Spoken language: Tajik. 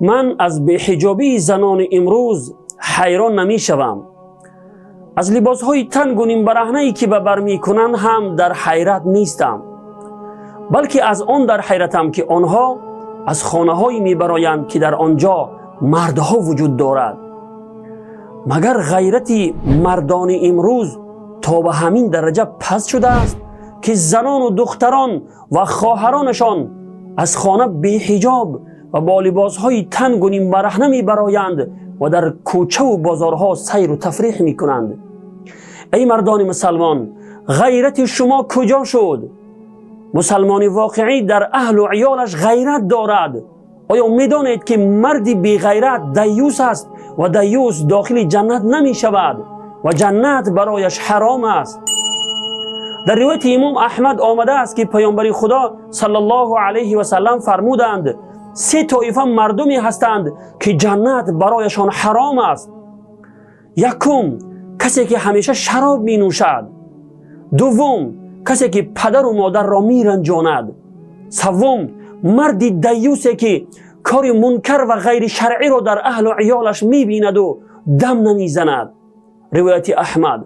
Ман аз беҳиҷобии занони имрӯз ҳайрон намешавам. Аз либосҳои тангу нимбараҳнае, ки ба бар мекунанд, ҳам дар ҳайрат нестам, балки аз он дар ҳайратам, ки онҳо аз хонаҳое мебароянд, ки дар он ҷо мардҳо вуҷуд дорад. Магар ғайрати мардони имрӯз то ба ҳамин дараҷа паст шудааст, ки занону духтарон ва хоҳаронашон аз хона беҳиҷоб ва бо либосҳои тангу нимбараҳна мебароянд ва дар кӯчаву бозорҳо сайру тафриҳ мекунанд? Эй мардони мусалмон, ғайрати шумо куҷо шуд? Мусалмони воқеӣ дар аҳлу иёлаш ғайрат дорад. Оё медонед, ки марди беғайрат даюс аст ва даюс дохили ҷаннат намешавад ва ҷаннат барояш ҳаром аст? Дар ривояти имом Аҳмад омадааст, ки паёмбари Худо саллаллоҳу алайҳи васаллам фармуданд: се тоифа мардуме ҳастанд, ки ҷаннат барояшон ҳаром аст. Якум, касе ки ҳамеша шароб менӯшад. Дуввум, касе ки падару модарро меранҷонад. Саввум, марди даюсе, ки кори мункар ва ғайришаръиро дар аҳлу иёлаш мебинаду дам намезанад. Ривояти Аҳмад.